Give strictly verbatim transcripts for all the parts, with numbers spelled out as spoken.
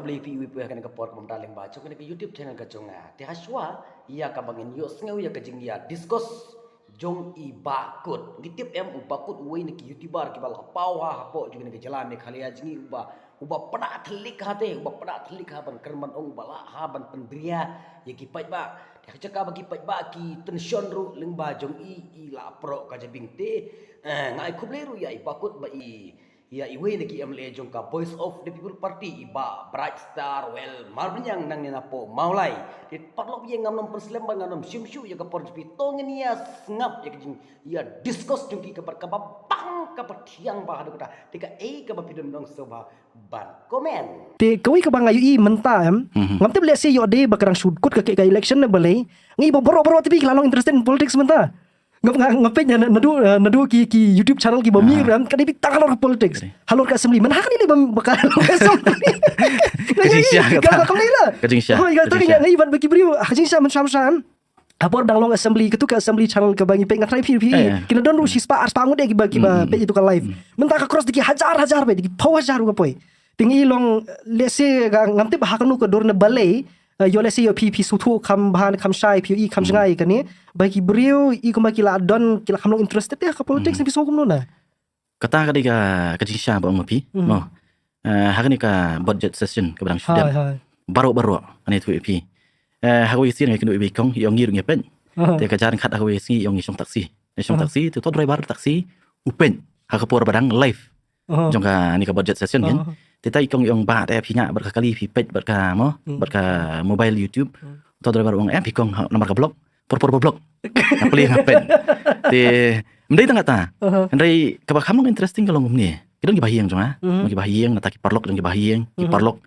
Khublei phi iwei pa iwei ha kane ka por kaba mynta lyngba jong kane ka YouTube channel ka jong nga. Te hashwa ïa kaba ngin ïohsngew ïa ka jingïa discuss jong i Bah Kut. Ngi tip em u Bah Kut uwei na ki YouTuber kiba la paw ha hapoh jong kane ka jylla Meghalaya jong ngi, uba uba pynda thylliej ha te, uba pynda thylliej ha ban kren ban ong, uba lah ha ban pynbria ïa ki paidbah. Te ha ka jaka ba ki paidbah ki tension ruh lyngba jong i, i la proh ka jabieng te. Eh, nga ai khublei ruh ïa i Bah Kut ba i ïa iwei na ki MLA jong ka Voice of the People Party, i Bah Brightstarwell Marbaniang nangne napoh Mawlai. Te paralok ïa, ngam nym pynslem bad ngam nym shim shuh ïa ka por jong phi, to ngin ïa sngap ïa ka jingïa discuss jong ki kaba, kaba bang kaba thiang bha haduh katta. Te kaei kaba phi don, ong sngewbha ban comment. Te kawei kaba nga ïohi mynta em, ngam tip lehse ïoh dei ba ka dang shu kut ka, ka election ne balei. Ngi ba baroh baroh te phi ki la long interested in politics mynta. Nga, nga, nga peit na, naduh, eh, naduh ki, ki YouTube channel kiba mih em, ka dei beit tang halor ka politics. Halor ka assembly. Mynta ha kane lei ba, ba ka halor ka assembly. Ka jingshisha kata. Ka, ka, ka, ka, ka jingshisha. Hooid, kata ka jingshisha. Nga, nga i ban ba ki briew, ha ka jingshisha mynshwa mynshwa. Ha por dang long assembly, katu ka assembly channel kaba ngi peit, nga tharai phi, phi, eh, eh, ki la don ruh shi spah ar spah ngut eh kiba, kiba, hmm, peit ïa katu ka live. Hmm. Mynta ka cross da ki hajar hajar beit, da ki phew hajar ruh ka poi. Te ngi long, lehse ka, ngam tip ha kano ka dur ne balei, eh, ïoh lehse ïoh phi, phi sngewthuh kham bha kham shai, phi ïohi kham, hmm, jngai kane. Ba ki briew i kumba ki la don, ki la kham long interested ïa ka politics, hmm, ne phi sngew kumno na? Kata ka dei ka, ka jingshisha ba ong ma phi, hmm, mo. Eh, ha kane ka budget session kaba dang shu dep. Hooid, hooid. Baroh baroh, nga ïathuh ïa phi. Eh, ha kawei ka sien nga ïakynduh ïa i kong, i ong ngi ruh ngi peit. Aha. Te ka jar khatduh ha kawei ka sngi i ong ngi shong taxi. Ngi shong, aha, taxi, te uto u driver taxi u peit ha ka por ba dang live. Aha. Jong kane ka budget session kan. Aha. Te utai i kong i ong, "Bah, te phi ngah bad ka kali, phi peit bad ka, mo, hmm, bad ka mobile YouTube." Hmm. Uto u driver u ong, "Em phi kong, ha, namar ka block." Por por ba block. Nga plie nga peit. Te ym dei tang kata. Aha. Hynrei kaba kham long interesting ka long kumne. Ki don ki bahaïing jong nga. Mhm. Ki bahaïing, nangta ki paralok jong ki bahaïing, ki, mhm, paralok.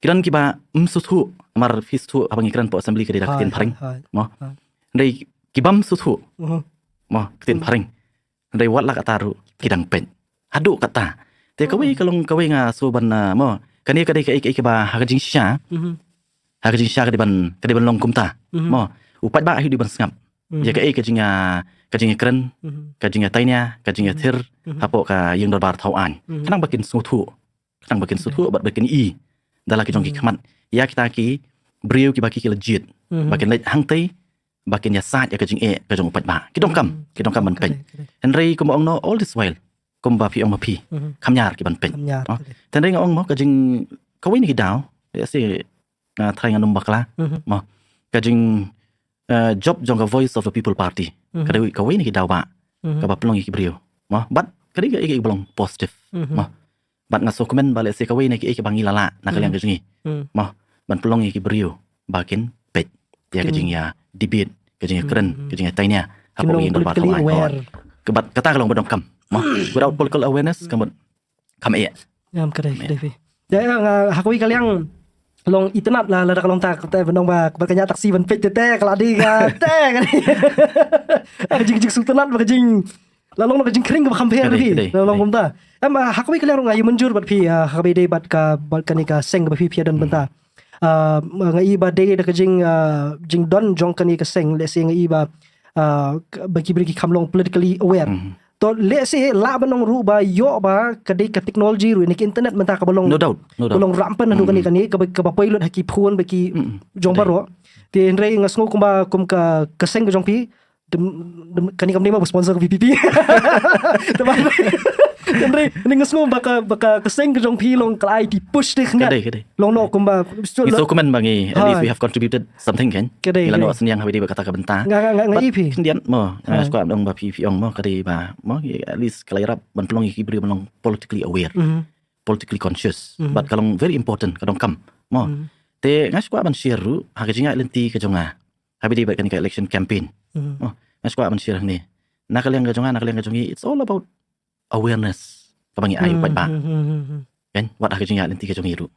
Ki don kiba ym sngewthuh, namar phi sngewthuh haba ngi kren hapoh assembly ka dei da, hooid, ktien phareng. Hooid, hooid. Mo. Hooid. Hynrei ki bym sngewthuh, mhm, mo, ktien, mhm, phareng. Hynrei wat la katta ruh ki dang peit. Haduh katta. Te kawei, hmm, ka long kawei nga sngew ban, ah, mo. Kane ka dei kaei kaei kaba ha ka jingshisha. Mhm. Ha ka jingshisha ka dei ban, ka dei ban long kumta. Mhm. Mo. U paidbah hi u dei ban sngap. Mhm. Ïa kaei ka jing, ah, ka jingkren, mhm, ka jingteiñia, ka jingthir, mhm, hapoh ka ïing dorbar thaw aiñ. Mhm. Khnang ba kin sngewthuh. Khnang ba kin sngewthuh bad ba kin ïohi da la ki jong ki, hmm, khmat ïa kita ki briew kiba ki, ki la jied. Mhm. Ba kin leit hangtei, ba kin ïasaid ïa ka jingeh ka jong u paidbah. Ki donkam, hmm, ki donkam ban peit. Correct, correct. Hynrei kumba ong noh, all this while, kumba phi ong ma phi, mhm, kham ñiar ki ban peit. Kham ñiar, oh, correct. Te hynrei nga ong mo, ka jing, kawei na ki daw, ïa si, nga tharai ngan ym bakla. Mhm. Mo, ka jing, eh, job jong ka Voice of the People Party. Mhm. Ka dei kawei na ki daw ba, mhm, kaba pynlong ïa ki briew. Mo, bad ka dei kaei kaei kaba long positive. Mhm. Mo. Bad nga sngewkmen ba lehse kawei na kiei kiba ngi la lah na ka, mhm, liang ka jong ngi. Mhm. Mo, ban pynlong ïa ki briew ba kin peit ïa ka, kin, jingïa debate, ka jingïakren, mhm, ka jingïateiñia hapoh ka ïing dorbar thaw aiñ. Kin long politically aware. Ka bad kata ka long ba donkam. Mo, without political awareness, mhm, ka mut kham eh. Em, ka dei, ka dei phi. Ïa, ïa, nga, ha kawei ka liang long itynnad la, lada ka long ta, kata ban ong ba, ba ka ñiah taxi ban peit te, te, ka la dei ka, te, ka dei. Ah, jing, jingsngewtynnad ba ka jing, la long ka jingkhring kaba kham pher, ka dei, phi. Ka dei, la long, ka dei, kumta. Em, ah, ha kawei ka liang ruh nga ïa mynjur bad phi, ah, ha kaba ïadei bad ka, bad kane ka seng kaba phi, phi ïa don, hmm, bynta. Ah, nga i ba dei da ka jing, ah, jingdon jong kane ka seng, lehse nga i ba, ah, ka, ba ki briew ki kham long politically aware. Hmm. To lehse lah ban ong ruh ba ïoh ba ka dei ka technology ruh, ne ka internet mynta kaba long, no doubt, no doubt, kaba long rampant haduh, mm, kane, kane, kaba, kaba poi lut ha ki phone ba ki, mm, jong, dei, baroh. Te hynrei nga sngew kumba, kum ka, ka seng ka jong phi, dem, dem, kane kam dei ma ba sponsor ka V P P. Te ba, hynrei, hynrei nga sngew ba ka, ba ka, ka seng ka jong phi long ka la ai ki push te khyndiat. Ka dei, ka dei. Long noh kumba, ngi sngewkmen ba ngi, at least we have contributed something, kan? Ka dei, ka dei. Ngi la noh synñiang ha ba dei ba kata ka bynta. Nga, nga, nga, nga, i phi. Khyndiat mo, nga, ha, sngewbha ong ba phi, phi ong mo, ka dei ba mo, at least ka la ïarap ban pynlong ïa ki briew ban long politically aware, mhm, politically conscious. Mhm. Bad ka long very important, ka donkam mo. Mhm. Te nga sngewbha ban share ruh ha ka jingïaid lynti ka jong nga ha ba dei bad kane ka election campaign. Mhm. Mo, nga sngewbha ban share hangne. Na ka liang ka jong nga, na ka liang ka jong ngi, it's all about awareness kaba ngi ai, hmm, paidbah. Hmm, hmm, hmm, hmm. Kan, wat ha ka jingïaid lynti ka jong ngi ruh.